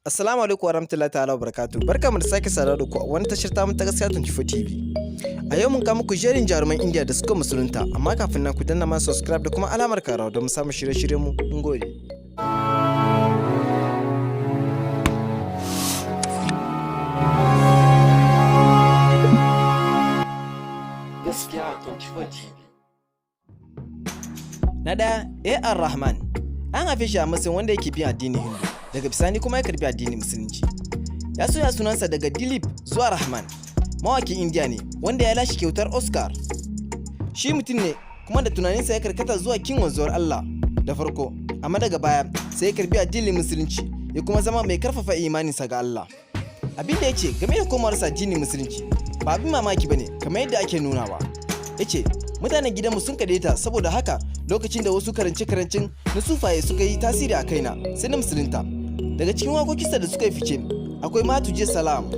Assalamu alaikum wa rahmatullahi ta'ala wa barakatuh. Barkamu da sake saduwa da ku a wani tashar tamu ta Gaskiya 24 TV. A yau mun kawo muku jerin jaruman India da suka musulunta, amma kafin nan ku danna mana subscribe da kuma alamar karawa don samun shirye-shiryen mu. Mun gode. Gaskiya 24 TV. Na ɗaya, A.R. Rahman. An haife shi a matsayin wanda yake bin addinin Hindu, daga bisani kuma ya karbi addinin Musulunci. Ya soya sunansa daga Dilip zuwa Rahman. Mawakin Indiya ne wanda ya lashe kyautar Oscar. Shi mutum ne kuma da tunaninsa ya karkata zuwa kin wanzuwar Allah da farko, amma daga baya sai ya karbi addinin Musulunci ya kuma zama mai karfafa imaninsa ga Allah. Abin da ya ce game da komawarsa addinin Musulunci ba abin mamaki bane kamar yadda ake nunawa. Ya ce mutanen gidanmu sun ta, saboda haka lokacin da wasu karance-karancen na sufaye suka yi tasiri a kaina, sai na musulunta. Daga cikin waƙoƙinsa da suka yi fice akwai Matuje Salam.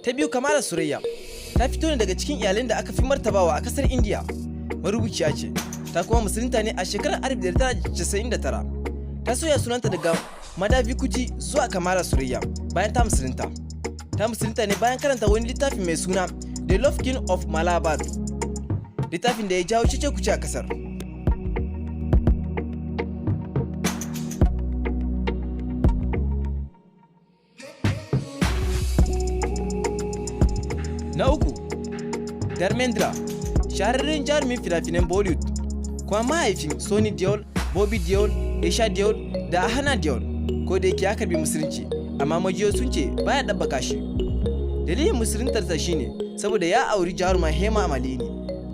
Ta biyu, Kamala Surayya. Ta fito ne daga cikin iyalan da aka fi martabawa a kasar India. Marubuciya ce, ta kuma musulunta ne a shekarar 1999. Ta soya sunanta daga Madavi Kuti zuwa Kamala Surayya bayan ta musulunta. Ta musulunta ne bayan karanta wani littafi mai suna The Love King of Malabar, littafin da ya jawo cece kuce a kasar. Na uku, Dharmendra, shahararren jarumin fina-finan Bollywood, kuma mahaifin Sony Deol, Bobby Deol, Esha Deol da Ahana Deol. Ko da yake ya karbi Musulunci, amma majiyoyi sun ce baya ɗabbaka shi. Dalilin musuluntarsa shine saboda ya auri jaruma Hema Malini.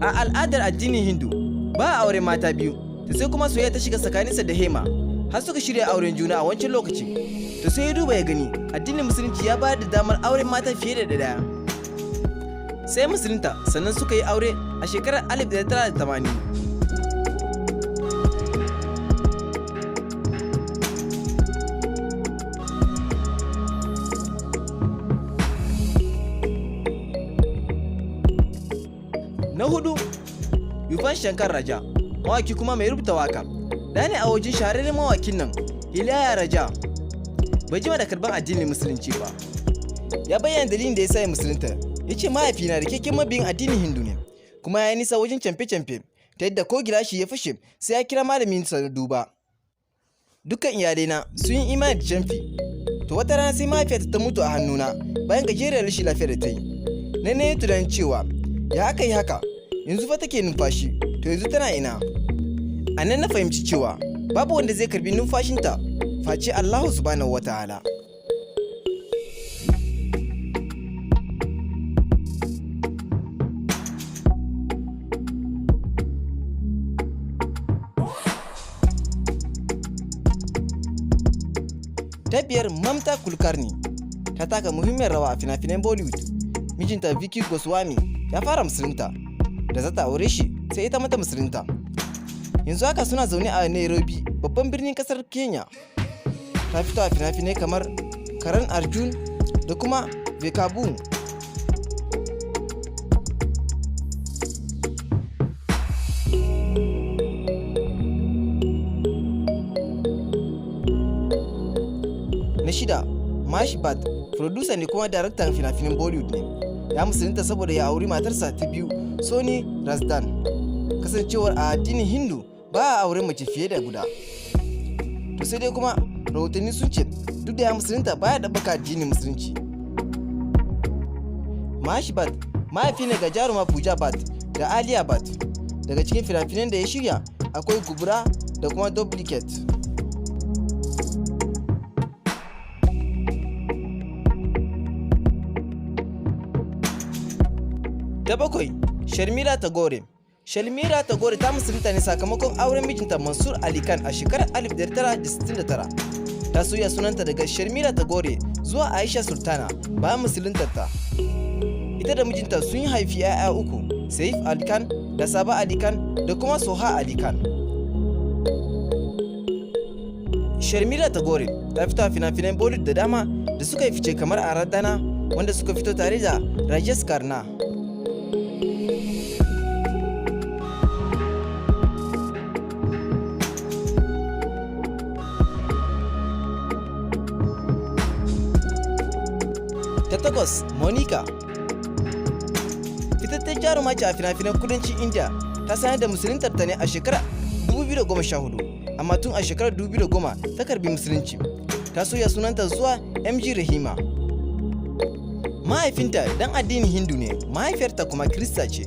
A al'adar addinin Hindu, ba a aure mata biyu, ta sai kuma soyayya ta shiga tsakaninsa da Hema, har suka shirya auren juna a wancan lokacin. To sai ya duba ya gani addinin Musulunci ya bayar da damar auren mata fiye da ɗaya. Sai musulunta, sannan suka yi aure a shekarar 1980. Na hudu, Yuvan Shankar Raja, mawaki kuma mai rubuta waka. Da ne a wajen shahararren mawakin nan, Ilaya Raja. Bai jima da karban addinin Musulunci ba. Ya bayyana dalilin da ya sa ya musulunta. Ya ce mahaifina da keken mabiyin addinin Hindu ne, kuma ya yi nisa wajen camfe-camfe, ta yadda ko gilashi ya fashe sai ya kira malamin sa na duba. Dukkan iyalaina sun yi imani da camfi. To wata rana sai mahaifiyata ta mutu a hannuna bayan gajeriyar rashin lafiyar da ta yi. Na ne tunanin cewa ya aka yi haka, yanzu fa take numfashi, to yanzu tana ina? A nan na fahimci cewa babu wanda zai karbi numfashinta face Allahu subhanahu wataala. Ta biyar, Mamta Kulkarni. Ta taka muhimmiyar rawa a fina-finan Bollywood. Mijinta Vicky Goswami ya fara musulunta, da za ta aure shi sai ita mata musulunta. Yanzu haka suna zaune a Nairobi, babban birnin kasar Kenya. Ta fito a fina-finai kamar Karan Arjun da kuma Vekabun. Na shida, Mahesh Bhatt, producer ne kuma daraktan fina-finan Bollywood ne. Ya musulunta saboda ya auri matarsa ta biyu, Soni Razdan. Kasancewar a addinin Hindu ba a auren mace fiye da guda. To sai dai kuma rahotanni sun ce duk da ya musulunta, baya ɗabbaka addinin Musulunci. Mahesh Bhatt mahaifi ne ga jaruma Pooja Bhatt da Alia Bhatt. Daga cikin fina-finan da ya shirya akwai Gubra da kuma Duplicate. Ta bakwai, Sharmila Tagore. Sharmila Tagore ta musulunta ne sakamakon auren mijinta Mansur Ali Khan a shekarar 1969. Ta sauya sunanta daga Sharmila Tagore zuwa Aisha Sultana bayan musuluntarta. Ita da mijinta sun haifi 'ya'ya uku, Saif Ali Khan da Saba Ali Khan da kuma Soha Ali Khan. Sharmila Tagore ta fito a fina-finan Bollywood da dama da suka yi fice kamar Aradhana, wanda suka fito tare da Rajesh Khanna. Ta takwas, Monica. Fitattun jaruma ce a fina-finan kudancin India, ta sanar da musuluntar ta ne a shekarar 2014, amma tun a shekarar 2010 ta karbi musulunci. Ta soya sunanta zuwa MG Rahima. Mahaifinta dan addinin Hindu ne, mahaifiyarta kuma Kirista ce.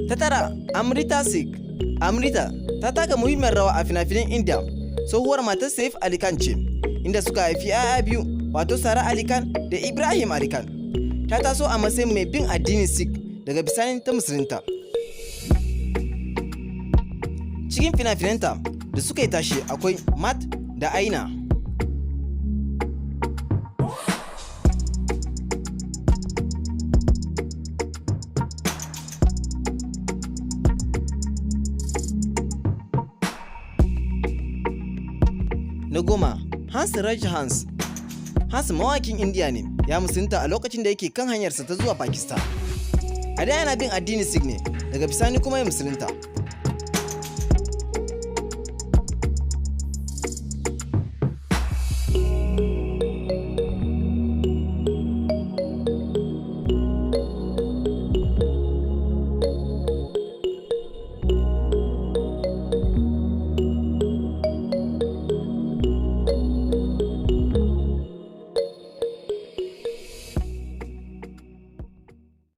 Ta tara, Amrita Sikh. Amrita ta taka muhimmiyar rawa a fina-finan India. Tsohuwar matar Saif Ali Khan ce, inda suka haifi 'ya'ya biyu, wato Sara Ali Khan da Ibrahim Ali Khan. Ta taso a matsayin mai bin addinin Sikh, daga bisani ta musulunta. Cikin fina-finanta da suka yi tashi akwai Mat da Aina. Na 10, Hans Raj Hans. Hans mawakin Indiya ne, ya musulunta a lokacin da yake kan hanyarsa ta zuwa Pakistan. A da yana bin addinin Sikh ne, daga bisani kuma ya musulunta.